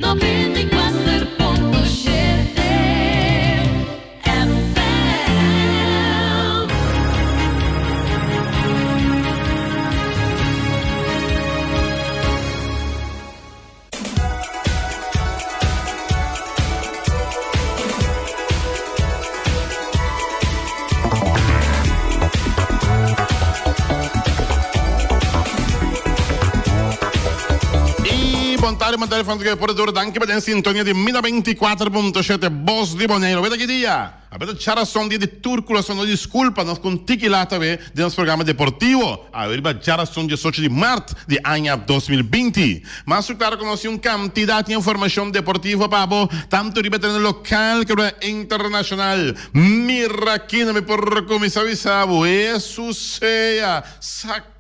94.7 FM. Y bon tarde, bon tarde, fan por duro. Danki pa den sintonia di Mila 24.7 Bos di Bonaire. Weta ki dia? A beta djarason dia di tur kurason nos diskulpa nos ku un tiki lata we den nos programa deportivo awe riba djarason diesocho di mart di aña 2020. Mas ku klaro ku nos tin un kantidat di informashon deportivo pa bo tantu riba tereno lokal ku riba internashonal. Mira kina mi por kuminsá bisa bo, Hesus sea!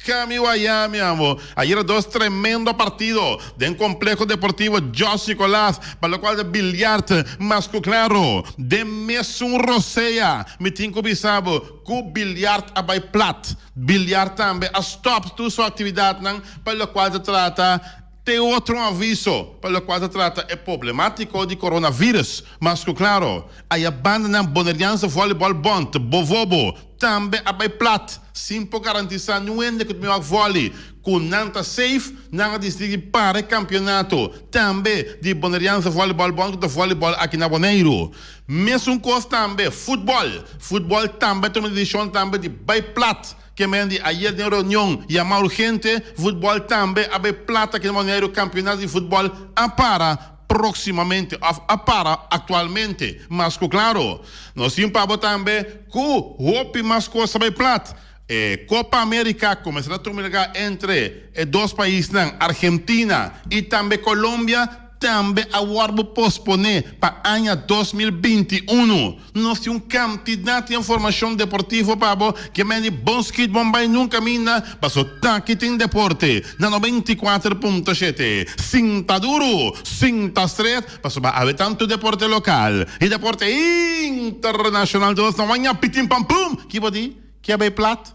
Cami waya mi amo. Ayera dos tremendo partido den Complejo Deportivo Jos Nicolas pa locual ta biljart mas cu claro den mesun rosea mi tin cu bisa bo cu biljart a bay plat. Biljart tambe a stop tur su actividadnan pa locual ta trata te otro aviso pa locual ta trata e problematico di coronavirus mas cu claro. Aya bandanan Boneriaanse Volleyball Bond, Bovobo, Tambe a bai plat, sin por garantisá niun hende ku ta bin wak vòli ku nan ta safe, nan a disidí di para e kampionato. Tambe di Boneriaanse Volleyball Bond ku ta vòlibòl aki na Boneiru. Mesun kos tambe futbòl. Futbòl tambe a tuma e desishon tambe di bai plat. Ke men di ayer den reunion yamá urgente, futbòl tambe a bai plat aki na Boneiru. Kampionato di futbòl a para. Próximamente òf a para aktualmente. Mas ku klaro, nos tin pa bo tambe ku hopi mas kos ta bai plat. E Copa America kuminsá ta tuma lugá entre e dos paisnan Argentina i tambe Colombia tambe a wòrdu posponé pa aña 2021. Nos tin un kantidat di informashon deportivo pa bo ke men di bon skit bon bai nunka minda paso taki tin deporte na 94.7. Sinta duru, sinta stret pasobra awe tantu deporte lokal i deporte internashonal nos no waña pitin pam pum! Ki bo di? Ki a bay plat?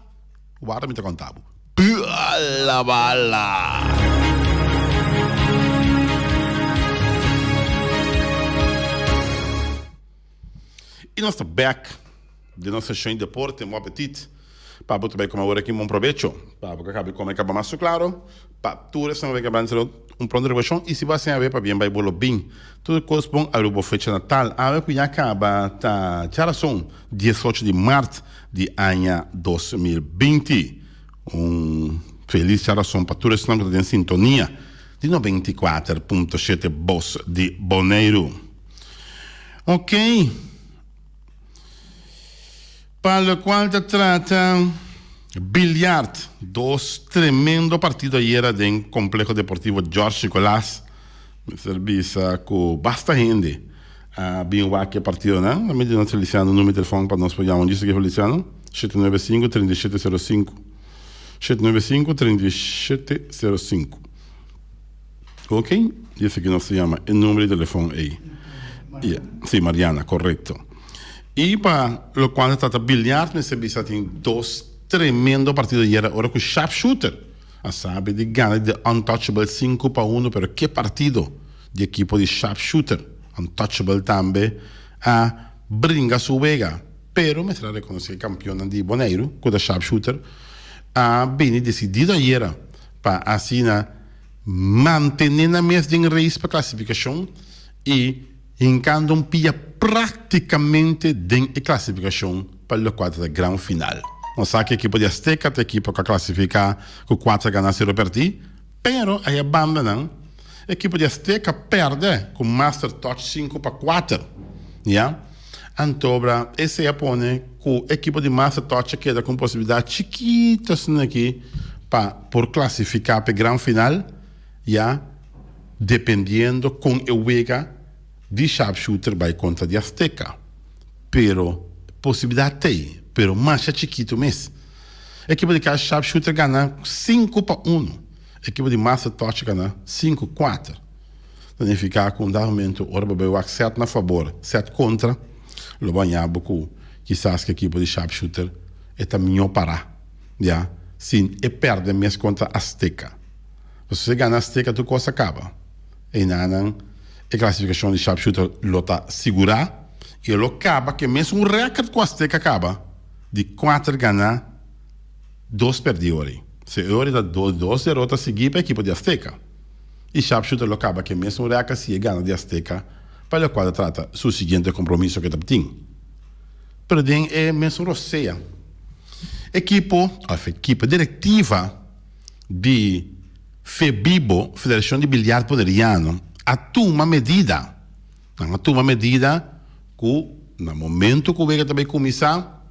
Warda mi ta konta bo. Bala bala! I nos ta bek den nos seshon di deporte. Bon apetit pa bo ta bai kome awor aki. Bon probecho pa bo ka kabi kome kaba mas su klaro. Pa tur esnan ku ta kaba nan un pronto rekuperashon. I si bo a siña awe pabien bai bo lo bin. Tur kos bon aruba bo fecha natal. Awe ku ya kaba ta djarason 18 di mart di aña 2020. Un felis djarason pa tur esnan ku ta den sintonia di 94.7 Bos di Boneiru. Ok. Pa locual ta trata biljart, dos tremendo partido ayera den Complejo Deportivo George Nicolas. Mester bisa cu basta hende a bin wak e partidonan. Lo mi duna Feliciano numero di telefon pa nos por yama. Djis aki Feliciano, shete nuebe sinku, trinta i shete sero sinku. Shete nuebe sinku, trinta i shete sero sinku. Ok, y esaki nos ta yama e numero di telefon ey. Yeah. Sí, Mariana, correcto. Y pa locual ta trata biljart mester bisa tin dos tremendo partido ayera ora cu Sharpshooter a sabi di gana di Untouchable 5-1, pero ke partido di ekipo di Sharpshooter. Untouchable tambe a bringa su wega, pero mester a reconoce e campeonnan di Boneiru cu ta Sharpshooter a bini decidido ayera pa asina Mantené nan mes den reis pa klasifikashon i hinkando un pia práktikamente den e klasifikashon pa lokual ta gran final. Nos sa ku ekipo di Azteca ta ekipo ku a klasifiká ku kuater ganá sero pèrdí, pero aya banda nan ekipo di Azteca pèrdè ku Master Touch 5-4. Ya. Antobra esei a pone ku ekipo di Master Touch a keda ku un posibilidat chikito asina aki pa por klasifiká pa e gran final, ya dependiendo kon e wega di Sharpshooter bai kontra di Azteca. Pero posibilidat t'ei, pero masha chikito mes. Ekipo di Cash Sharpshooter gana 5-1, ekipo di Master Touch gana 5-4. Ta nifiká ku un dado momento ora bo bai wak sèt na fabor, sèt kontra, lo bo haña bo ku kisas ku ekipo di Sharpshooter e ta mihó pará, ya, sin e pèrdè mes kontra Azteca. Pasobra si e gana Azteca tur kos a kaba. Einanan E klasifikashon di Sharpshooter lo ta sigurá i e lo kaba ku e mesun rèkòrt ku Azteca kaba di kuater ganá, dos pèrdí ori. Si e ori ta dos derota siguí pa ekipo di Azteca. I Sharpshooter lo kaba ku e mesun rèkòrt si e gana di Azteca pa lokual ta trata su siguiente kompromiso ku e ta tin. Pero den e mesun rosea, ekipo òf ekipo direktiva di Febibo, Federashon di Biljart Boneriano, a tuma medida. Nan a tuma medida ku na momento ku wega ta bai kuminsá,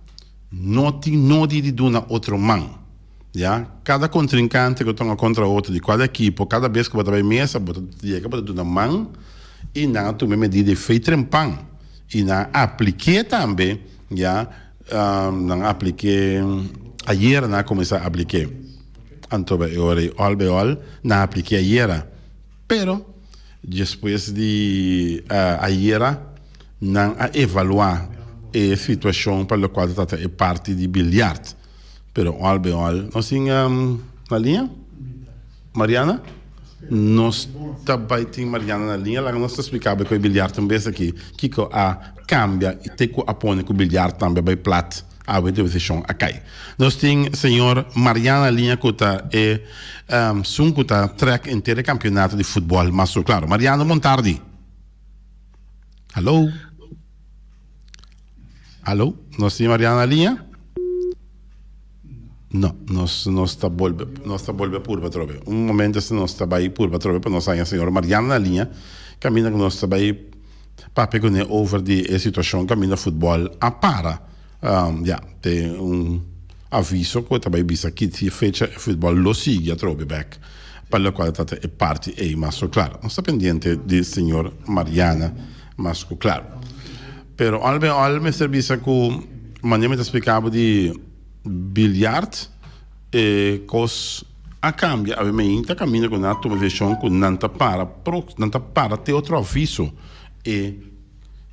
no tin nodi di duna otro man. Ya, kada kontrinkante ku tonga kontra otro di kual ekipo, kada bes ku bo ta bai mesa, bo ta yega bo ta duna man i nan a tuma e medida di fei trempan i nan a aplik'é tambe, ya, nan a aplik'é ayera nan a kuminsá aplik'é. Anto e ora ei òl bei òl nan a aplik'é ayera. Pero despues di ayera nan a evaluá e situashon pa lokual ta trata e parti di biljart. Pero òl bei òl nos tin na liña? Mariana? Nos ta bai tin Mariana na liña. Laga nos ta splika bo ku e biljart un bes aki kiko a kambia i te ku a pone ku biljart tambe a bai plat. Awe desishon a kai. Nos tin señor Mariana Liña ku ta e sun ku ta trèk henter e kampionato di futbòl mas klaro. Mariana bon tardi. Hallo. Hallo, nos tin Mariana Liña? No, nos nos ta bolbe nos ta bolbe purba atrobe. Un momento si nos ta bai purba atrobe pa nos haña señor Mariana na liña kaminda ku nos ta bai papia kuné over di e situashon kaminda futbòl a para. Ya, te un aviso ku e ta bai bisa ki si fecha e futbòl lo sigui atrobe bèk pa lokual ta ta e parti ei mas ku klaro. Nos ta pendiente di señor Mariana mas ku klaro. Pero al bij al mester bisa ku manera mi ta splika bo di biljart e kos a kambia awe meinta kaminda ku nan a tuma desishon ku nan ta para nan ta para te otro aviso e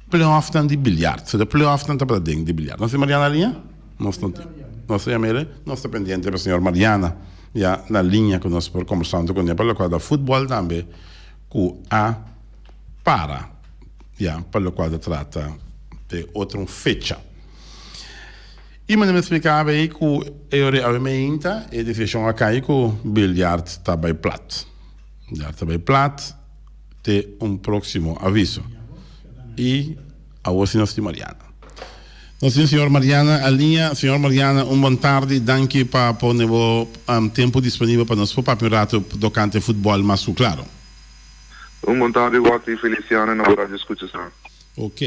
playoffnan di biljart so de playoffnan tabata den di biljart nos tin Mariana na liña? Nos no tin nos ta yam'e nos ta pendiente pa señor Mariana ya na liña ku nos por kombersando kuné pa lokual ta futbòl tambe ku a para. Ya, pa locual ta trata e otro fecha. Y manera mi a splica awe cu e ora awe meinta e decision a cay cu biljart ta bay plat. Biljart ta bay plat te un proximo aviso. Y awor si nos tin Mariana. Nos tin señor Mariana a liña. Señor Mariana, un bon tardi. Danki pa pone bo tempo disponibel pa nos por papia un rato tocante futbol mas cu claro. Un bon tardi Watty Feliciano na bo radio scucha sa. Ok.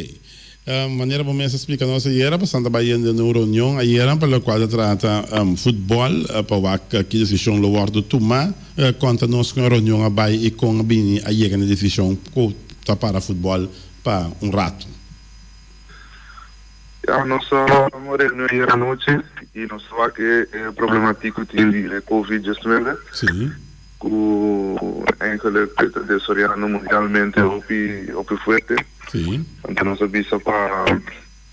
Manera bo mes a splica nos ayera, pasobra ta bay den un reunion ayera pa locual ta trata futbol pa wak ki decision lo wordo tuma. Conta nos con e reunion a bay y con a bini a yega na e decision cu ta para futbol pa un rato. Ya, nos a reuni ayera anochi y nos a wak e problematico cu tin di e covid diesnuebe. Si. Ku eigenlijk ta desaroyando mundialmente hopi hopi fuerte. Sí. Anto nos a bisa pa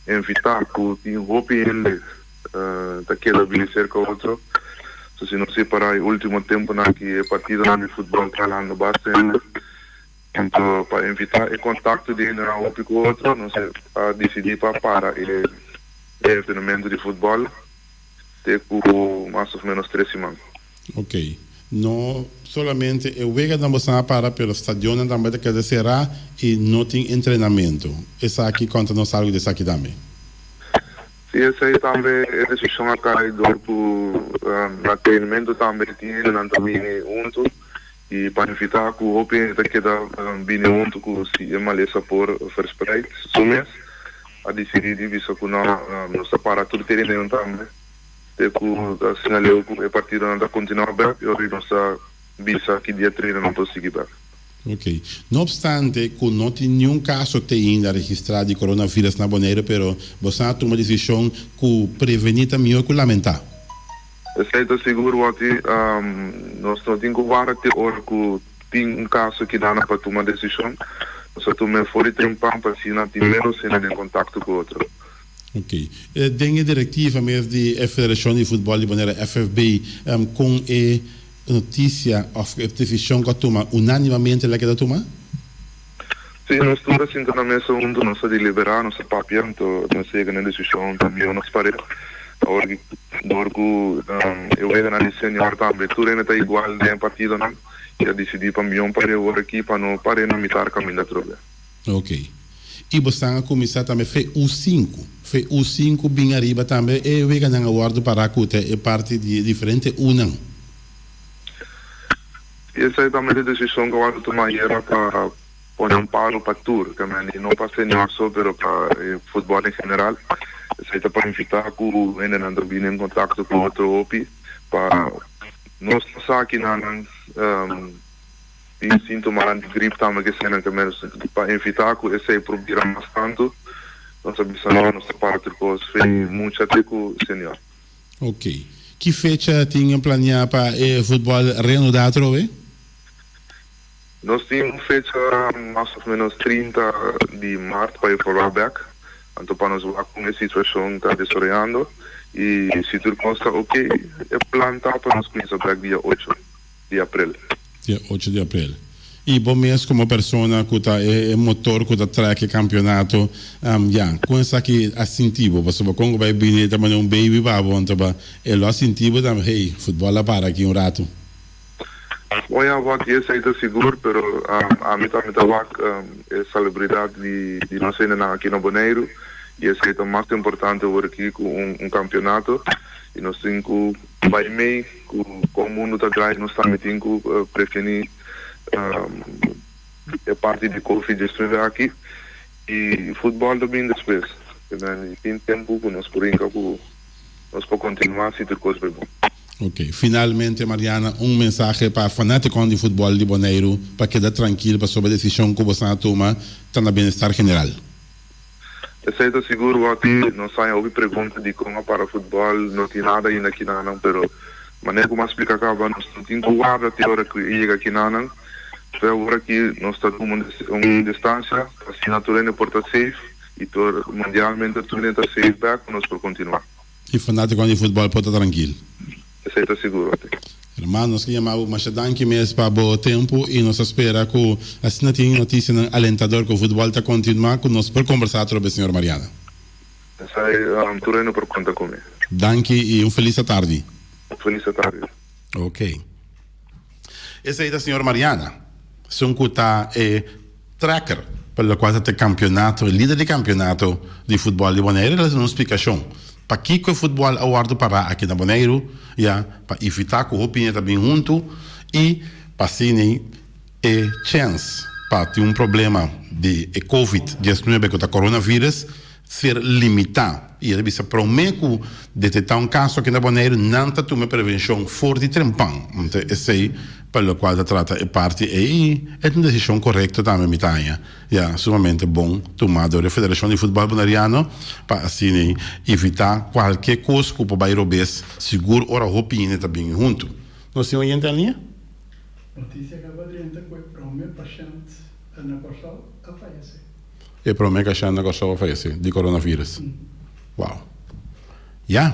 evitá ku tin hopi hende ta keda bini serka otro. So si nos separá e último tempunan aki e partidonan di futbòl ta halando basta hende. Anto pa evitá e kontakto di hendenan hopi ku otro nos a disidí pa para e entrenamentu di futbòl te ku mas òf ménos tres siman. Ok. No solamente e weganan bo san a para pero stadionnan tambe ta keda será y no tin entrenamento. Esaki konta nos algo di esaki tambe. Si esei tambe e desishon a kai dor ku na trainamento tambe tin hendenan ta bini huntu y pa evita ku hopi hende ta keda bini huntu ku si e malesa por verspreid su mes a disidi di bisa ku no nos ta para tur trainamentonan tambe. Te ku asina leu ku e partidonan ta kontinuá bèk i ora nos ta bisa ki dia treinonan por sigui bèk. Ok. No opstante ku no tin niun kaso te ainda registrá di coronavirus na Boneiru pero boso a tuma desishon ku prevení ta mihó ku lamentá. Esei ta sigur wòrdi. Nos no tin ku warda te ora ku tin un kaso kidana pa tuma desishon. Nos a tum'é for di trempan pa asina tin ménos hende den kontakto ku otro. Ok. Den e direktiva mes di e Federashon di Futbòl di Bonera, FFB, kon e notisia òf e desishon ku a tuma unánimamente la keda tuma? Sí, nos tur a sinta na mesa huntu, nos a deliberá, nos a papia, anto nos a yega na e desishon ta mihó nos par'é. Awor ki dor ku e weganan di senior tambe tur hende ta igual den e partidonan i a disidí pa mihó par'é awor aki pa no par'é na mitar kaminda atrobe. Ok. I bosan a kuminsá tambe fe U sinku. Fe U sinku bin ariba tambe e weganan a wòrdu pará ku ta e parti di e diferente Unan. I esei tambe ta e desishon ku a wòrdu tumá ayera pa pone un paro pa tur, ke men di no pa senior so pero pa e futbòl en general. Esei ta pa invitá ku hendenan ta bini en kontakto ku otro hopi pa nos no sa kinanan Tin síntomanan di grip tambe ke eseinan ke men pa evitá ku esei por bira mas tantu. Nos a bisa no, nos ta para tur kos fe mucha te ku senior. Ok. Ki fecha tin planiá pa e futbòl reanudá atrobe? Nos tin un fecha mas òf ménos 30 di mart pa evaluá bèk, anto pa nos wak kon e situashon ta desaroyando i si tur kos ta ok e plan ta pa nos kuminsá bèk dia ocho. di aprel. Dia ocho di aprel. I bo mes komo persona ku ta e motor ku ta trek e kampionato, ya, kon esaki a sinti bo? Pasobra kon ku bai bini e ta manda un baby pa bo, anto ba e lo a sinti bo tambe, hey, futbòl a para aki un ratu. Bon ya wak esei ta sigur, pero ami tambe ta wak e salubridat di nos hendenan aki na Boneiru i esei ta mas importante awor aki ku un kampionato i nos tin ku bai mei Ku kon mundu ta draai nos tambe tin ku prevení e parti di covid 19 aki i futbòl ta bin despues. Tin tempu ku nos por hinka ku nos por kontinuá si tur kos bai bon. Ok, finalmente Mariana un mensahe pa fanatikonan di futbòl di Boneiru pa keda trankil pasobra e desishon ku bosan a tuma ta na bienestar general. Esei ta sigur wòrdi nos haña hopi pregunta dikon a para futbòl, no tin nada ainda kinanan, pero manera ku mi a splika kaba nos no tin ku warda te ora ku e yega kinanan. Te awor aki nos ta tuma un distansia pa asina tur hende por ta safe i tur mundialmente tur hende ta safe bèk ku nos por kontinuá. I fanátikonan di futbòl por ta trankil. Esei ta sigur wòrdi. Hermano, nos ke yama bo masha danki mes pa bo tempu i nos ta spera ku asina tin notisianan alentador ku futbòl ta kontinuá ku nos por kombersá atrobe señor Mariana. Esei tur hende por konta ku mi. Danki i un felis atardi. Un felis atardi. Ok. Esei ta señor Mariana, esun ku ta e tracker pa lokual ta te kampionato, e lider di kampionato di futbòl di Boneiru. El a duna un splikashon pakiko e futbòl a wòrdu pará aki na Boneiru, ya pa evitá ku hopi hende ta bin huntu i pa asina e chèns pa tin un problema di e covid 19 ku ta coronavirus ser limitá. I el a bisa promé ku detektá un kaso aki na Boneiru nan ta tuma e prevenshon for di trempan. Anto esei pa lokual ta trata e parti ei e ta un desishon korekto tambe mi ta haña. Ya sumamente bon tumá dor e Federashon di Futbòl Boneriano pa asina evitá kualke kos ku por bai robes sigur ora hopi hende ta bini huntu. Nos tin oyente a liña? Notisia kaba drenta ku e promé pashènt na Kòrsou a fayesé. E promé kashènt na Kòrsou a fayesé di coronavirus. Wow. Ya.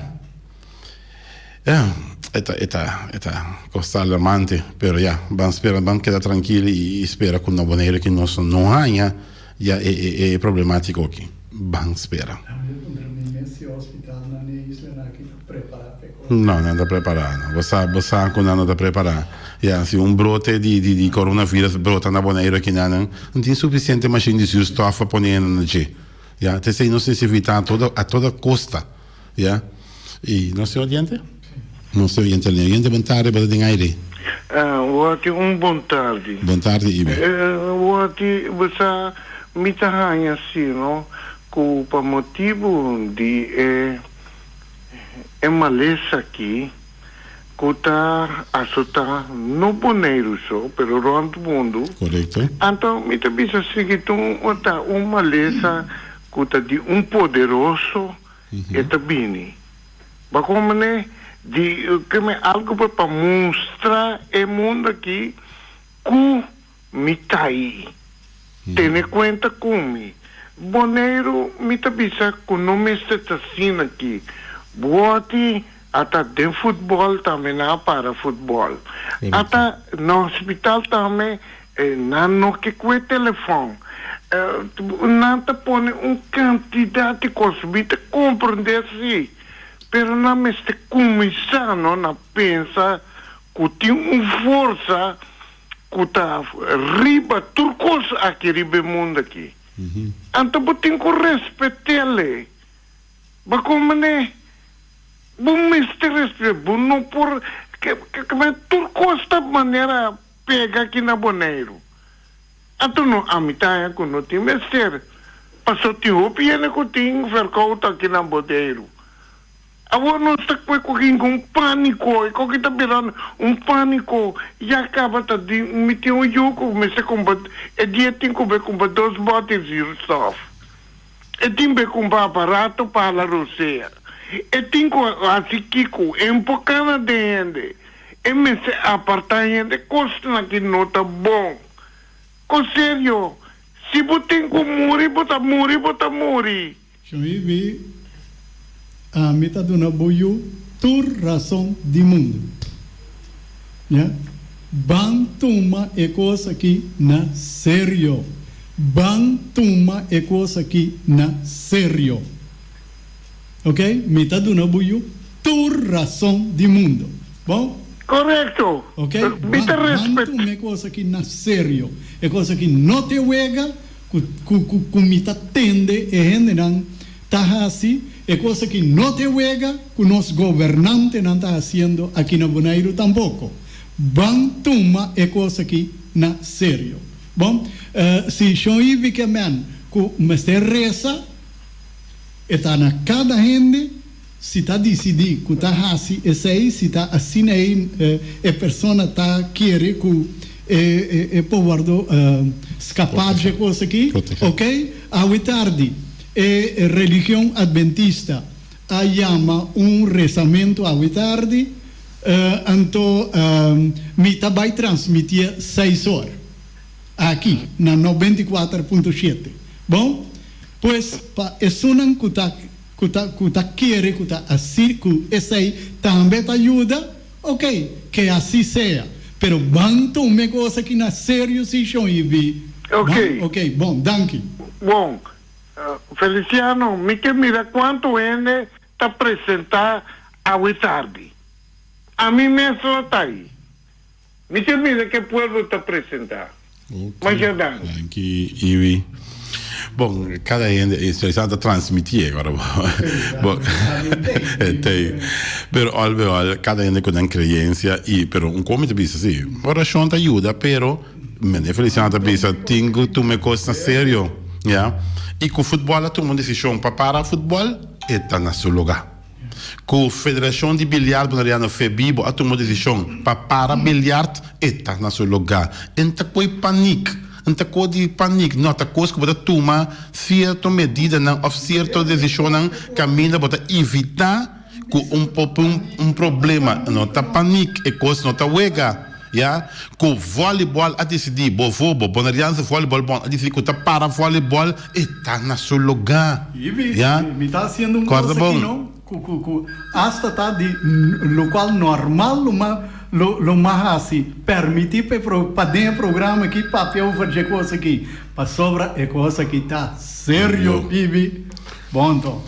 E ta, e ta, e ta kos ta alarmante, pero ya, ban spera, ban keda trankil i spera ku na Boneiru ki nos no haña ya e e e problemátiko aki. Ban spera. Tambe ta puntra mi mes si hospitalnan di e islanan aki ta prepará pa e kos. No, nan ta prepará no. Bo sa, bo sa ku nan no ta prepará. Ya, si un brote di di di coronavirus brota na Boneiru aki nan, no tin sufisiente mashin di zuurstof pa pone na dje. Ya, ta esei nos nesesitá a toda a toda kosta. Ya, i nos tin oyente? Nos tin oyente alia. Oyente bon tardi, bo ta den aire. Wòrti un bon tardi. Bon tardi, Ibe. Wòrti, bo sa, mi ta haña si no, ku pa motibu di e e malesa aki ku ta asotá no Boneiru so, pero rònt mundu. Korekto. Anto mi ta bisa sigui tur ta un malesa ku ta di un poderoso E ta bini. Bo a komprendé? Di ke mi algu pa pa mustra e mundu aki ku mi ta ei. Tene kuenta ku mi. Boneiru mi ta bisa ku no mester ta asina aki. Buoti a ta den futbòl tambe nan a para futbòl. Ata na hospital tambe nan no ke kue telefòn. Nan ta pone un kantidat di kos, mi ta komprendé si, pero nan mester kuminsá no na pensa ku tin un forsa ku ta riba tur kos aki riba e mundu aki. Anto bo tin ku respet'el. Bo komprendé? Bo mester respet'el. Bo no por tur kos ta manera pega aki na Boneiru. Anto no ami ta haña ku no tin mester, paso tin hopi hende ku tin verkoud aki na Boneiru. Awor nos ta kue ku tin un pániko, e koki ta birando un pániko, ya kaba ta di mi tin un yu ku mester kumpra, e dia tin ku bai kumpra dos bòt di zuurstof, e tin bai kumpra aparato pa hala rosea, e tin ku hasi kiko, e no por kana den hende. E mester apartá hende kosnan ki no ta bon. Ko serio, si bo tin ku muri, bo ta muri, bo ta muri. Shon Ibi, Ami ta duna bo yu tur rason di mundu. Ya. Ban tuma e kos aki na serio. Ban tuma e kos aki na serio. Ok, mi ta duna bo yu tur rason di mundo. Bon? Korekto. Ok, Mi ta ban respet. tuma e kos aki na serio. E kos aki no te wega ku ku ku ku mi ta tende e hendenan ta hasi. E kos aki no te wega ku nos gobernantenan ta hasiendo aki na Boneiru tampoko. Ban tuma e kos aki na serio. Bon, si Shon Ivi ke men ku mester resa. E ta na kada hende si ta disidí ku ta hasi esei, si ta asina ei e persona ta kere ku e por wòrdu skapá dje kos aki. Ok, awe tardi e religion adventista a yama un resamentu awe tardi, anto mi ta bai transmitié seis or aki na 94.7. Bon? Pues, pa esunnan ku ta ku ta ku ta kere ku ta asi ku esei tambe ta yuda, ok, ke asi sea. Pero ban tuma e kos aki na serio si shon i bi. Ok. Ban, ok, bon, danki. Bon, Feliciano, mi ke mira kuantu hende ta presentá awe tardi. Ami mes lo ta ei. Mi ke mira ke pueblo ta presenta. Masha danki. Danki Iwi. Bon, kada hende e sa ta transmitié ora bo. Bon, tei. Pero al bij al, kada hende ku nan creencia i pero un komi ta bisa si, orashon ta yuda pero Meneer Feliciano ta bisa tin ku tuma e kos na serio, ya. I ku futbòl a tuma un desishon pa para futbòl, e ta na su lugá. Ku Federashon di Bilyard Boneriano, Febibo, a tuma desishon pa para bilyard, e ta na su lugá. E no ta koe panik, e no ta koe di panik, no, ta kos ku bo ta tuma sierto medidanan òf sierto desishonnan kaminda bo ta evitá ku un un problema. No ta panik, e kos no ta wega. Ya ku vòlibòl a disidí, bovobo, Boneriaanse Volleyball Bond a disidí ku ta para vòlibòl, e ta na su lugá. Ibi, Ya. mi ta hasiendo un Kòrda kos aki bon. no, ku ku ku asta ta di lokual normal lo ma lo lo ma hasi, permití pa e pro pa den e programa aki papia over dje kos aki, pasobra e kos aki ta serio, Ibi. Bon anto.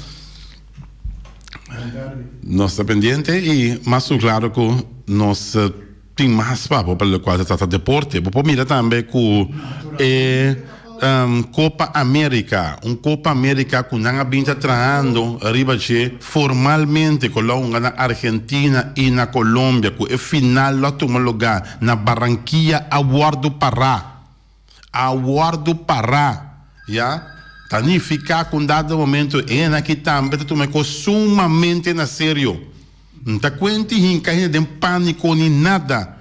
Nos ta pendiente y mas cu claro cu nos tin mas pa bo pa locual ta trata deporte. Bo por mira tambe cu e Copa America, un Copa America cu nan a bin ta trahando riba dje formalmente cu lo hunga na Argentina y na Colombia cu e final lo a tuma lugar na Barranquilla a wordo para. A wòrdu pará, ya, ta nifiká ku un dado momento e hende aki tambe ta tuma e kos sumamente na serio. N ta kuenti hinka hende den pániko ni nada,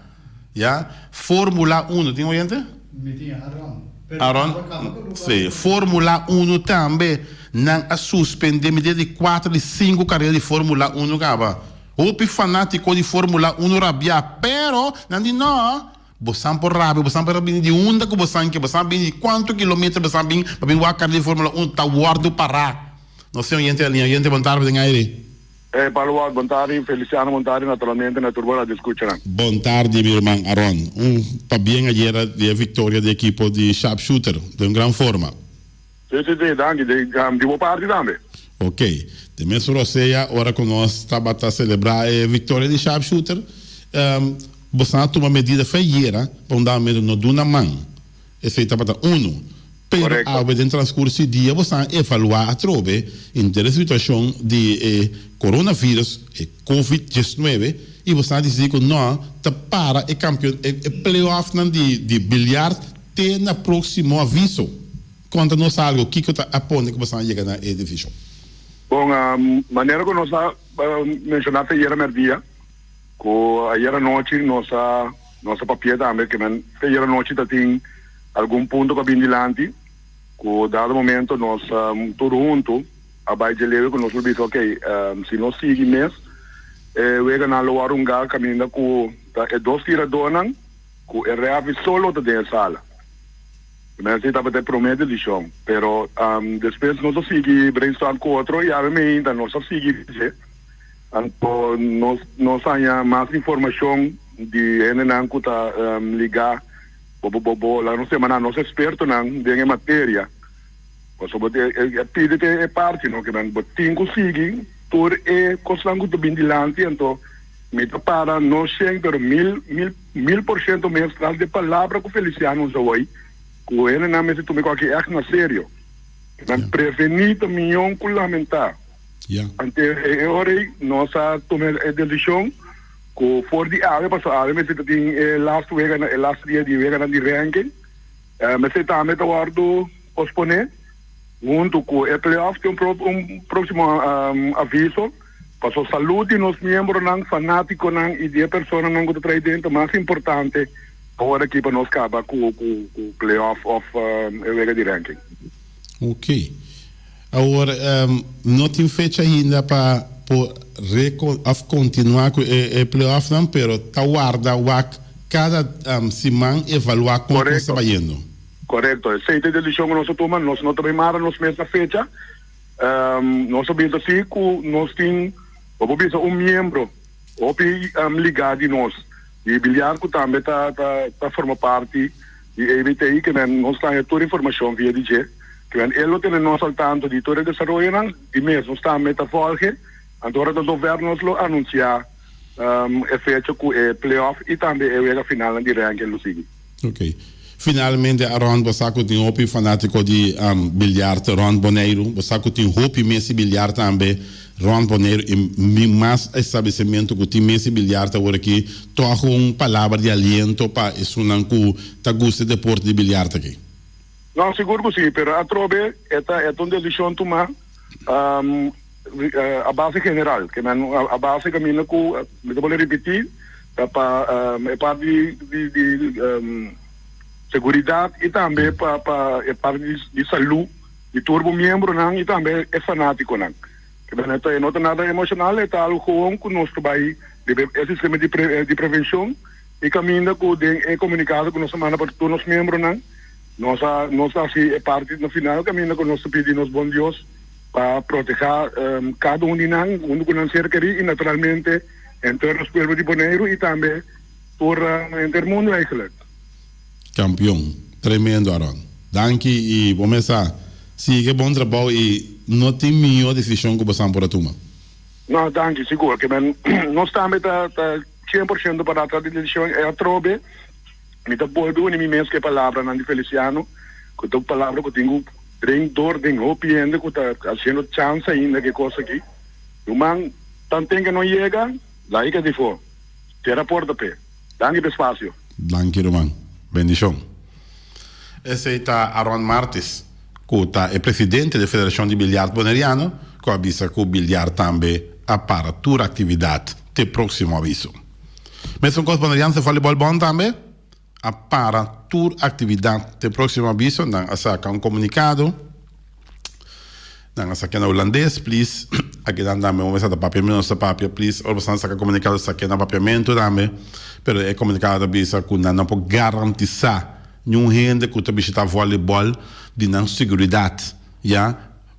ya. Fórmula uno, tin oyente? Mi tin Aron. Pero Aron? kaba kaba ku lugar. Sí, Fórmula uno tambe nan a suspendé mi dia di kuater di sinku karera di Fórmula uno kaba. Hopi fanátiko di Fórmula uno rabiá, pero nan di nò. Bosan por rabia, bosan por bini di unda ku bosan ke, bosan bini di kuantu kilometer bosan bin pa bin wak kara di Formula Un ta wòrdu pará. Nos tin oyente na liña. Oyente, bon tarde den aire. Hey Palo Walt, bon tardi, Feliciano bon tardi, naturalmente na tur bo radioescuchanan. Bon tardi mi ruman Aron. Un pabien ayera di e victoria di ekipo di Sharpshooter den un gran forma. Si, si, si, danki. Di, di bo parti tambe. Ok. Den mesun rosea, ora ku nos tabata selebrá e viktoria di Sharpshooter, boso a tuma medida fe ayera pa un dado momento no duna man. Esei tabata unu. Pero Korekto. awe den transkurso di dia boso a evaluá atrobe henter e situashon di e coronavirus, e covid diesnuebe, i boso a disidí ku no ta para e kampeon e playoffnan di di biljart te na próksimo aviso. Konta nos algu, kiko ta a pone ku boso a yega na e desishon? Bon, manera ku nos a menshoná te ayera mèrdia, ku ayera nochi nos a nos a papia tambe ke men te ayera nochi ta tin algun punto ku a bin dilanti ku dado momento nos tur huntu a bai dje lewe ku nos lo bisa ok si nos sigui mes e weganan lo wòrdu hunga kaminda ku ta e dos tiradónan ku e rèfri so lo ta den e sala. Messi tabata e promé desishon, pero despues nos a sigui brainstorm ku otro i awe meinta nos a sigui dje. Anto nos nos haña mas informashon di hendenan ku ta ligá bo bo bo laga nos tema nan nos ekspertonan den e materia. Pasobra bo e pidi te e parti no ke men bo tin ku sigui tur e kosnan ku ta bin dilanti anto mi ta para no shen pero mil mil 1000% mes tras di e palabra ku Feliciano usa hoy ku hendenan mester tuma e kos aki ègt na serio. Nan prevení ta mion ku lamentá. Ante e ora ei nos a tuma e desishon ku for di awe pasobra awe mester ta tin e last wega e last dia di weganan di ranking mester tambe ta wòrdu posponé huntu ku e playoff tin un próksimo aviso pasobra salud di nos miembronan, fanátikonan i di e personanan ku ta trae den ta mas importante awor aki pa nos kaba ku playoff òf e wega di ranking. Ok. Awor no tin fecha ainda pa por of continua cu e playoffnan pero ta warda wak cada siman evalua con cos ta bayendo. Corecto. Esey ta e decision cu nos a tuma. Nos no ta bay mara nos mes na fecha. Nos a bisa si cu nos tin, bo por bisa un miembro hopi liga di nos di biliar cu tambe ta ta forma parti di ABT ke men nos ta haña tur informashon via di dje, ke men e lo tene nos al tanto di tur e desaroyonan, di mes nos tambe ta volge, anto ora ta zover nos lo anunsiá e fecha ku e playoff i tambe e wega finalnan di ranking lo sigui. Ok. Finalmente Aron bo sa ku tin hopi fanátiko di biljart rònt Boneiru, bo sa ku tin hopi mesi biljart tambe rònt Boneiru i mi mas establesimentu ku tin mesi biljart awor aki, tòg un palabra di aliento pa esunnan ku ta gusta e deporte di biljart aki. No, sigur ku si, pero atrobe e ta e ta un desishon tumá a base general, ke men a base kaminda ku mi ta bolbe ripití, Ta pa e parti di di seguridat i tambe pa pa e parti di salú di tur bo miembronan i tambe e fanátikonan. Ke bene e no ta nada emoshonal, e ta algu gewoon ku nos ta bai riba e sistema di di prevenshon i kaminda ku den e komunikado ku nos a manda pa tur nos miembronan nos a nos a hasi e parti na final kaminda ku nos ta pidi nos bon Dios pa protehá kada un di nan huntu ku nan ser kerí i naturalmente Henter nos pueblo di Boneiru y tambe tur henter mundo eigenlijk. Campeon. Tremendo Aron. Danki y bo mes a sigui e bon trabou y no tin miho decision cu bosan por a tuma. No, danki, sigur. Ke men nos tambe ta ta 100% para atrás di decision e atrobe. Mi ta bolbe uni mi mes ku e palabranan di Feliciano, ku ta un palabra ku tin ku dren dor den hopi hende ku ta haciendo chansa ainda ku e kos aki. Ruman, tanten ke no yega, laika di for. Sera porta p'e. Danki p'e spasio. Danki ruman. Bendishon. Esei ta Aron Martis, ku ta e presidente di Federashon di Biljart Boneriano, ku a bisa ku biljart tambe a para tur aktividat te próksimo aviso. Mesun kos Bonerianse Volleyball Bond tambe a para tur aktividat te próksimo aviso. Nan a saka un komunikado. Nan a sakia na hulandes, please. Aki nan tambe bo mester ta papia mi nos ta papia, please. Ora boso nan saka komunikado sakia na papiamentu tambe. Pero e komunikado ta bisa ku nan no por garantisá niun hende ku ta bishitá vòlibòl di nan seguridat, ya,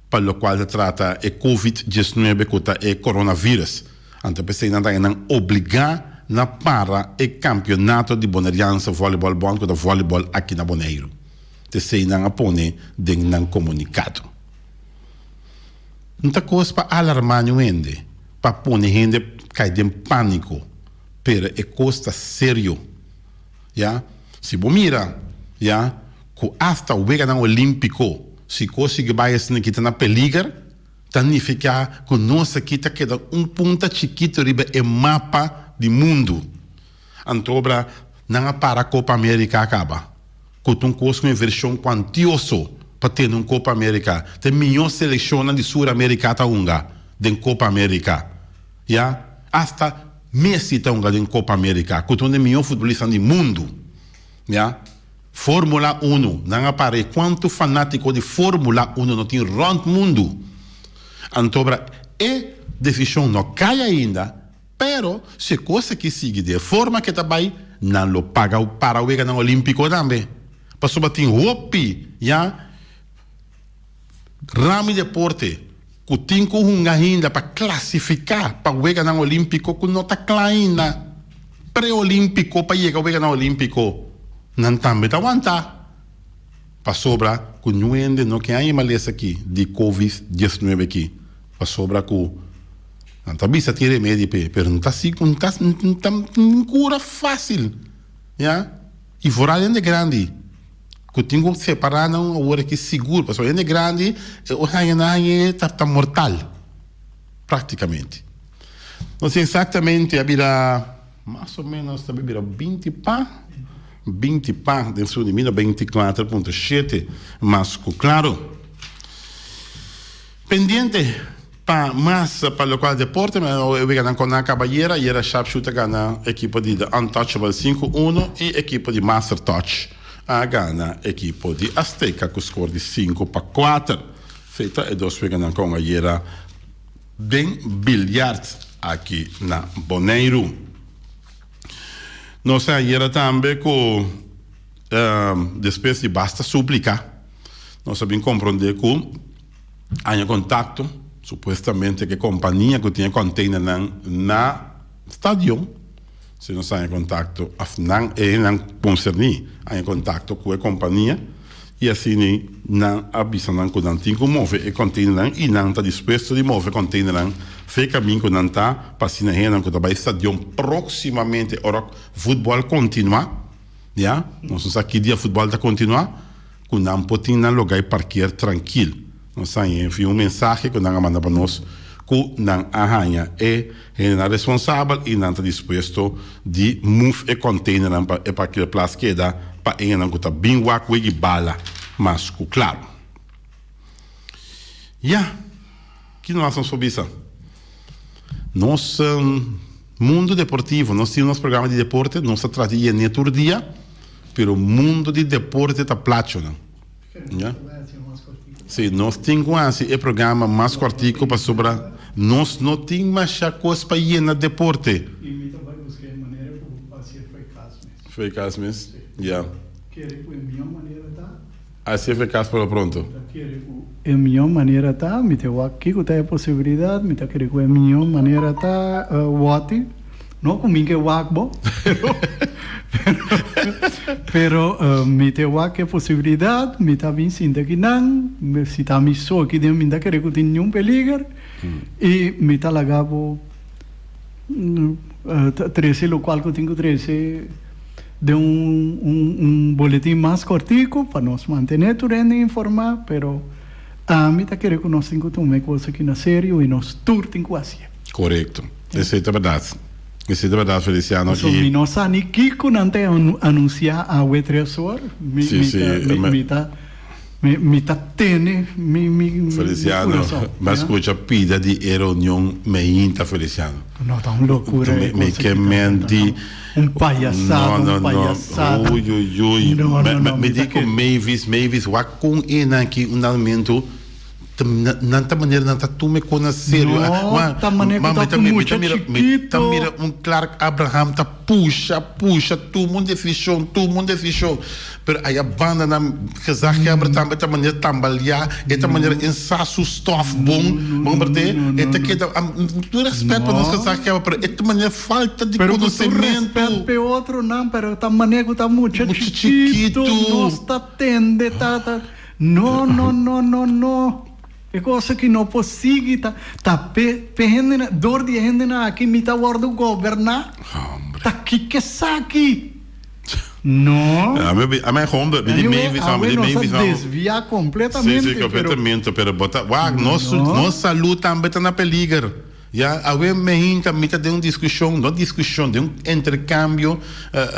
pa lokual ta trata e covid diesnuebe ku ta e coronavirus. Anto p'esei nan ta nan obligá na para e kampionato di Bonerianse Vòlibòl Bond ku ta vòlibòl aki na Boneiru. T'esei nan a pone den nan komunikado. No ta kos pa alarmá niun hende, pa pone hende kai den pániko, pero e kos ta serio. Ya, si bo mira, ya, ku asta Weganan Olímpiko, si kos sigui bai asina ki ta na peliger, ta nifiká ku nos aki ta keda un punta chikitu riba e mapa di mundu. Antobra nan a para Copa America a caba cu ta un cos cu inversion cuantioso pa tene un Copa America. Ta e mijo seleccionnan di Sur America ta hunga den Copa America. Ya, hasta Messi ta hunga den Copa America cu ta un di e mijo futbolistanan di mundo. Ya, Formula Uno, nan a para e cuanto fanatico di Formula Uno no tin rond mundo. Antobra e decision no cay ainda. Pero si e kos aki sigui di e forma ke ta bai, nan lo paga para Weganan Olímpiko tambe. Pasobra tin hopi ya ramo di deporte ku tin ku hunga ainda pa klasifiká pa Weganan Olímpiko ku no ta kla ainda. Pre-olímpiko pa yega Weganan Olímpiko nan tambe ta wanta. Pasobra ku niun hende no ke haña e malesa aki di Covid diesnuebe aki. Pasobra ku nan ta bisa tin remedi p'e, pero no ta si no ta no ta cura facil, ya. Y vooral hende grandi cu tin cu separa nan awor aki sigur, pasobra hende grandi e ora haña nan hañ'e ta ta mortal practicamente. No si exactamente a bira mas o menos ta bira binti pa binti pa den su di mil 24.7 mas cu claro. Pendiente pa mas pa locual deporte, e weganan con nan caba ayera, ayera Sharpshooter a gana ekipo di The Untouchable sinku uno y ekipo di Master Touch a gana ekipo di Azteca cu score di 5-4. Esey ta e dos weganan con ayera den biljart aki na Boneiru. Nos a ayera tambe cu despues di basta suplica nos a bin comprende cu Haña kontakto, supuestamente ku e kompania ku tin e kònteinernan na stadion, si nos haña kontakto òf nan e hendenan konserní haña kontakto ku e kompania i asina nan a bisa nan ku nan tin ku move e kònteinernan i nan ta dispuesto di move e kònteinernan fe kamin ku nan ta pa asina hendenan ku ta bai stadion próksimamente ora futbòl kontinuá, ya, nos no sa ki dia futbòl ta kontinuá. Ku nan por tin nan lugá i parkeer trankil. Nos a haña envia un mensahe ku nan a manda pa nos ku nan a haña e hendenan responsabel i nan ta dispuesto di move e containernan pa e parkeerplaats keda pa e hendenan ku ta bin wak wegi bala mas ku klaro. Ya, ki nos nos por bisa? Nos mundo deportivo, nos tin nos programa di deporte, nos ta trata di yene tur dia, pero mundo di deporte ta plachonan. Ya. Sí, nos tin ku hasi e programa mas kòrtiku pasobra nos no tin masha kos pa yena deporte. I mi ta bai buska e manera ku hasié fo'i kas mes. Fo'i kas mes? Ya. Kere ku e mihó manera ta. Hasié fo'i kas por lo pronto. Mi ta kere ku e mihó manera ta, mi ta wak kiko ta e posibilidat, mi ta kere ku e mihó manera ta wòti. No ku mi ke wak bo, pero pero mi te wak e posibilidat, mi ta bin sinta akinan, si ta mi so aki den mi no ta kere ku tin niun peliger i mi ta laga bo trese lokual ku tin ku trese den un un boletin mas kòrtiku pa nos mantené tur hende informá, pero ami ta kere ku nos tin ku tuma e kos aki na serio i nos tur tin ku hasié. Korekto. Esei ta berdad. Esei ta berdad, Feliciano. Pasobra mi no sa ni kiko nan ta anuncia awe tres or. Mi, Sí, mi sí, ta, mi, me- mi ta, mi, mi ta tene mi, mi, mi Feliciano, corazon, mi a ya. scucha pida di e reunion meinta, Feliciano. No, ta un locura Mi, e mi cosa ke aki ta, men ta, di... un payasada, No, no, un no. payasada. Uy, uy, uy. No, Me, no, me, no, mi mi ta di cu ke. Mavis, Mavis, wak con enan aki un dado momento. Nan ta manera nan ta tuma e kos na serio. No, ta manera ku ta ku mucha Mi ta chikito. mira un Clark Abraham ta pusha, pusha, tuma un desishon, tuma un desishon. Pero aya banda nan gezaghebber tambe ta manera tambaleá, e ta manera e sa su stof bon, bon berde, e ta keda, tur respet pa nos gezaghebber, pero e ta manera falta di Pero ku tur konosementu. respet p'e otronan, pero ta manera ku ta mucha Mucha chikito, chikitu. nos ta tende ta ta. No, no, no, no, no. E kos aki no por sigui ta, ta p'e, p'e hendenan, dor di e hendenan aki mi ta wòrdu goberná? Hombre. Ta kiko esaki? No. Ami, ami hombre, mi di Anyway, Mavis, mi awe di nos a Mavis, desviá Sí, kompletamente, sí, pero kompletamente, pero bo ta, wak, nos, No. nos salú tambe ta na peliger. Ya, awe meinta mi ta den un diskushon, no diskushon, den un interkambio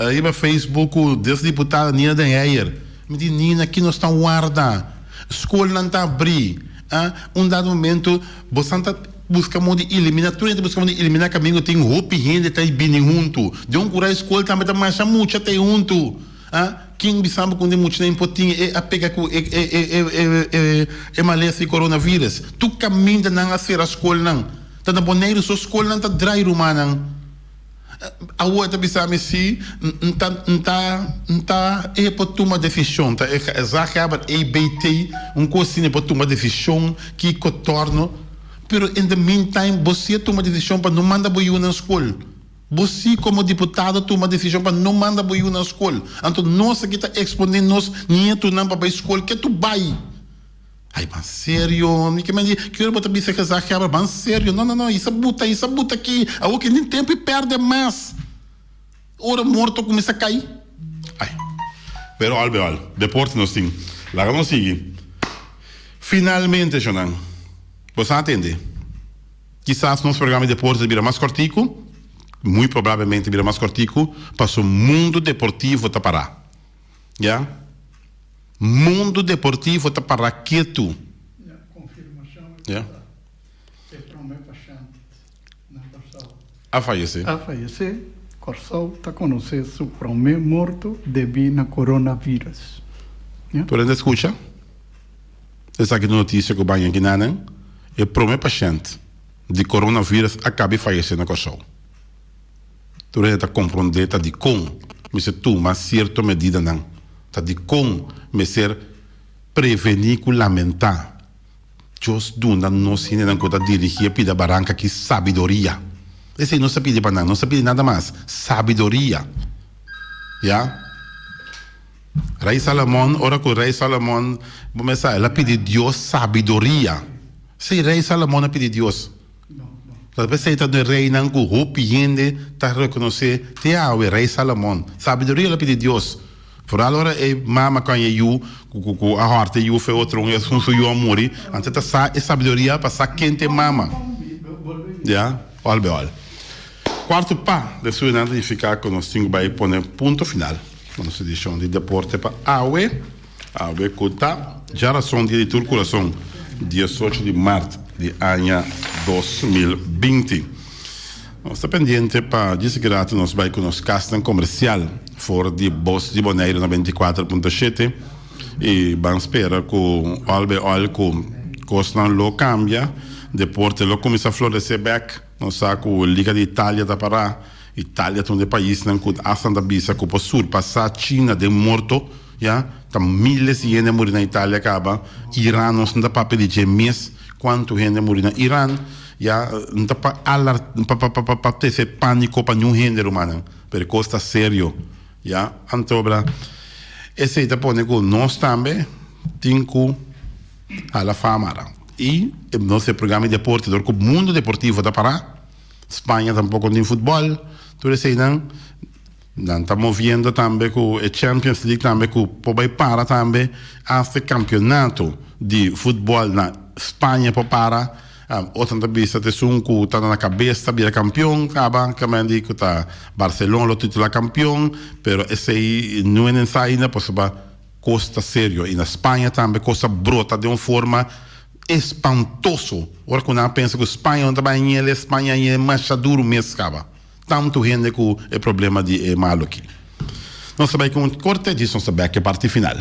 riba Facebook ku des diputada Nina den Heyer. Mi di, Nina, ki nos ta warda? Skolnan ta abrí. Ah, un dado momento bosan ta buska modo di eliminá, tur hende ta buska modo di eliminá kaminda ku tin hopi hende ta bini huntu. Den un kura e skol tambe ta masha mucha ta huntu. Ah, ken bisa bo ku un di muchanan por tin e a pega ku e e e e e e e malesa di coronavirus? Tur kaminda nan a sera skolnan. Ta na Boneiru so skolnan ta drai rumannan. Awor e ta bisa mi si N ta N ta N ta e por tuma desishon. Ta e gezaghebber EBT un kos asina e por tuma desishon kiko torno. Pero in the meantime bo si a tuma desishon pa no manda bo yunan skol. Bo si komo diputado tuma desishon pa no manda bo yunan skol. Anto nos aki ta eksponé nos nietunan pa bai skol. Ke tu bai? Ai ban serio, mi ke mandi ki ora bo ta bisa gezaghebber ban serio. No no no, isa buta, isa buta aki. Awor ke nin tempu i pèrdè mas. Ora morto kuminsá kai. Ai. Pero al be al, deporte nos tin. Laga nos sigui. Finalmente, shonnan, bo sa atende. Kisas nos programa di deporte ta bira mas kòrtiku, muy probablemente bira mas kòrtiku, paso mundu deportivo ta pará. Ya. Mundu deportivo ta pará ketu. Ya, konfirmashon e Ya. ta e promé pashènt na Kòrsou. A fayesé. A fayesé. Kòrsou ta konosé su promé morto debí na coronavirus. Ya. Tur hende a skucha? Esaki ta notisia ku baña kinanan, e prome pashènt di coronavirus a kabi fayesé na Kòrsou. Tur hende ta komprondé ta dikon mester tuma sierto medidanan, ta dikon mester prevení ku lamentá. Dios duna nos hendenan ku ta dirigí e pida baranka aki sabiduria. Esei nos ta pidi pa nan, nos ta pidi nada mas, sabiduria. Ya. Rei Salomon, ora ku Rei Salomon, bo mester sa, el a pidi Dios sabiduria. Sí, Rei Salomon a pidi Dios. Tal bes ei ta un e reinan ku hopi hende ta rekonosé te awe, Rei Salomon. Sabiduria el a pidi Dios. Foral ora e mama ku haña e yu, ku ku a hòrta e yu for e otro un, esun su yu a muri, anto e ta sa e sabiduria pa sa ken ta e mama. Ya, òl be òl. Kuarto pa den su nan ta nifiká ku nos tin ku bai pone punto final na nos edishon di Deporte pa awe. Awe ku ta djarason dia di tur kurason, diesocho di mart di aña 2020. Nos ta pendiente pa djis grato nos bai ku nos kasnan komersial for di Bos di Boneiru na 24.7 i ban spera ku òl bai òl ku kosnan lo kambia, deporte lo kuminsá floresé bèk. Nos sa ku Liga di Italia ta pará. Italia ta un di e paisnan ku asta nan ta bisa ku por surpasá China den morto, ya. Ta miles di hende a muri na Italia kaba. Iran nos no ta papia di dje mes kuantu hende a muri na Iran, ya. No ta pa alar pa pa pa pa trese pániko pa niun hende rumannan, pero e kos ta serio, ya. Antobra esei ta pone ku nos tambe tin ku. Hala fama ra. I nos e programa di deporte dor ku mundo deportivo ta pará. Spaña tampoko no tin futbòl. Tur eseinan nan ta moviendo tambe ku e Champions League tambe ku por bai para tambe hasta e kampionato di futbòl na Spaña por para. Otro nan ta bisa ta esun ku ta na kabes ta bira kampion kaba kaminda di ku ta Barcelona lo titulá kampion pero esei no e nensá ainda pasobra Cos ta serio y na Spaña tambe cos a brota den un forma espantoso. Ora cu nan a pensa cu Spaña no ta bay ñele, Spaña a ñele masha duro mes caba. Tanto hende cu e problema di e malo aki. Nos ta bay cu un corte djis nos ta bek e parti final.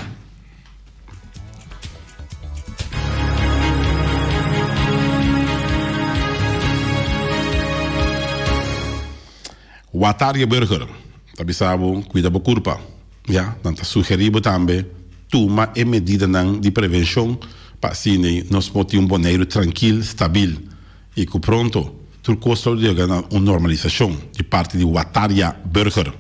Wataria Burger ta bisa bo cuida bo curpa. Ya, nan ta sugeri bo tambe tuma e medidanan di prevencion pa asina nos por tin un Boneiru trankil, stabil y cu pronto tur cos lo yega na un normalisacion di parti di Wataria Burger.